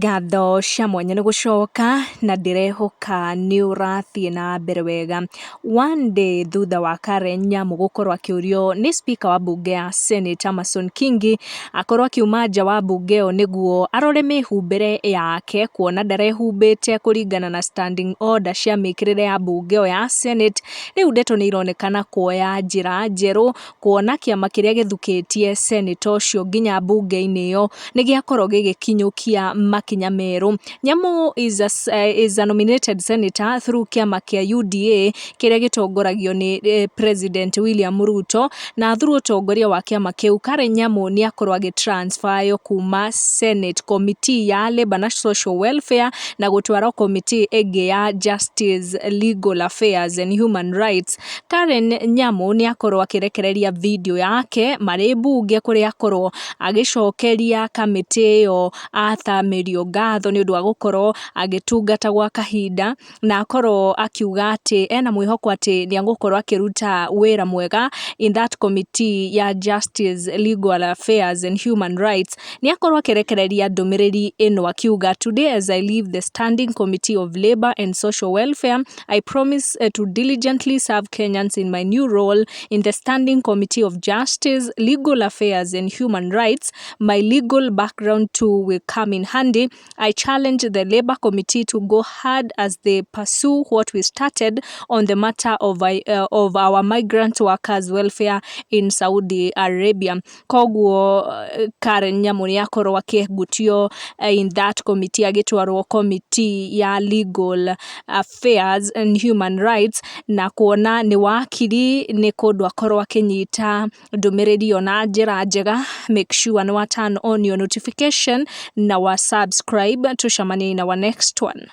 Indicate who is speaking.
Speaker 1: Ngatho cia mwanya nĩ gũcoka na ndĩrehoka nĩ ũrathiĩ na mbere wega. One day thutha wa Karen Nyamu gũkorwo akĩũrio nĩ speaker wa mbunge ya Senate Amason Kingi akorwo akiuma nja wa mbunge ĩyo nĩguo arore mĩhumbĩre yake, kuona ndarehumbĩte kũringana na standing order cia mĩkĩrĩre ya mbunge ĩyo ya Senate. Rĩu ndeto nĩ ironekana kuoya njĩra njerũ, kuona kĩama kĩrĩa gĩthukĩtie senator ũcio nginya mbunge-inĩ ĩyo nĩ gĩakorwo gĩgĩkinyũkia makinya merũ. Nyamu is a nominated senator through kĩama kĩa UDA kĩrĩa gĩtongoragio nĩ President William Ruto, na through ũtongoria wa kĩama kĩu, Karen Nyamu nĩ akorwo agĩtransferyo kuma Senate Committee ya Labour na Social Welfare na gũtwarwo committee ĩngĩ ya Justice, Legal Affairs and Human Rights. Karen Nyamu nĩ akorwo akĩrekereria video yake marĩ mbunge, kũrĩa akorwo agĩcokeria kamĩtĩ ĩyo athamĩrio ngatho nĩ ũndũ wa gũkorwo agĩtungata gwa kahinda, na akorwo akiuga atĩ ena mwĩhoko atĩ nĩ egũkorwo akĩruta wĩra mwega in that committee ya Justice, Legal Affairs and Human Rights. Nĩ akorwo akĩrekereria ndũmĩrĩri ĩno akiuga, "Today, as I leave the Standing Committee of Labour and Social Welfare, I promise to diligently serve Kenyans in my new role in the Standing Committee of Justice, Legal Affairs and Human Rights. My legal background too will come in handy. I challenge the Labour Committee to go hard as they pursue what we started on the matter of our migrant workers' welfare in Saudi Arabia." Koguo Karen Nyamu nĩ akorwo akĩhutio in that committee, agĩtwarwo committee ya Legal Affairs and Human Rights, na kuona nĩ wakiri nĩ kũndũ akorwo akĩnyita ndũmĩrĩri ĩyo na njĩra njega. Make sure nĩ wa turn on your notification na wa subscribe. Tucemanie in our next one.